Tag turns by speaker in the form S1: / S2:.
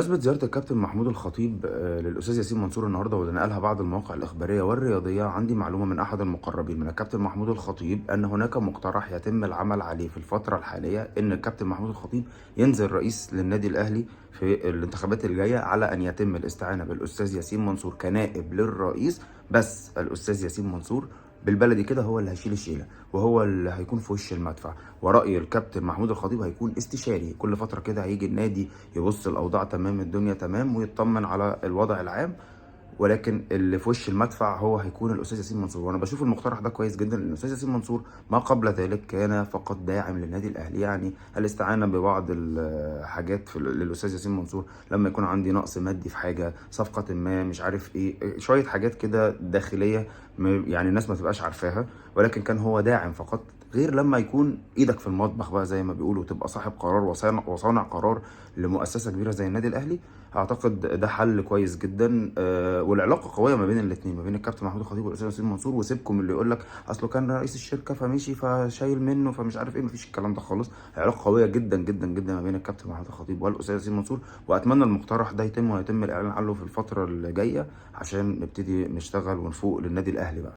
S1: بمناسبة زيارة الكابتن محمود الخطيب للأستاذ ياسين منصور النهارده واللي نقلها بعض المواقع الإخبارية والرياضية، عندي معلومة من أحد المقربين من الكابتن محمود الخطيب أن هناك مقترح يتم العمل عليه في الفترة الحالية، أن الكابتن محمود الخطيب ينزل رئيس للنادي الأهلي في الانتخابات الجاية، على أن يتم الاستعانة بالأستاذ ياسين منصور كنائب للرئيس. بس الأستاذ ياسين منصور بالبلدي كده هو اللي هيشيل الشيله، وهو اللي هيكون في وش المدفع. ورأي الكابتن محمود الخطيب هيكون استشاري، كل فترة كده هيجي النادي يبص الأوضاع تمام، الدنيا تمام، ويطمن على الوضع العام. ولكن اللي في وش المدفع هو هيكون الاستاذ ياسين منصور. وانا بشوف المقترح ده كويس جدا، لان الاستاذ ياسين منصور ما قبل ذلك كان فقط داعم للنادي الاهلي. يعني الاستعانة ببعض الحاجات في للاستاذ ياسين منصور لما يكون عندي نقص مادي في حاجة، صفقة ما، مش عارف ايه، شوية حاجات كده داخلية يعني الناس ما تبقاش عارفاها، ولكن كان هو داعم فقط. غير لما يكون ايدك في المطبخ بقى زي ما بيقولوا، تبقى صاحب قرار وصانع قرار لمؤسسة كبيرة زي النادي الاهلي. اعتقد ده حل كويس جدا. والعلاقة قوية ما بين الاثنين، ما بين الكابتن محمود الخطيب والاستاذ ياسين منصور. وسيبكم اللي يقول لك اصله كان رئيس الشركة فمشي فشايل منه فمش عارف ايه، مفيش الكلام ده خالص. علاقة قوية جدا جدا جدا ما بين الكابتن محمود الخطيب والاستاذ ياسين منصور، واتمنى المقترح ده يتم ويتم الاعلان عنه في الفترة اللي جاية عشان نبتدي نشتغل ونفوق للنادي الاهلي بقى.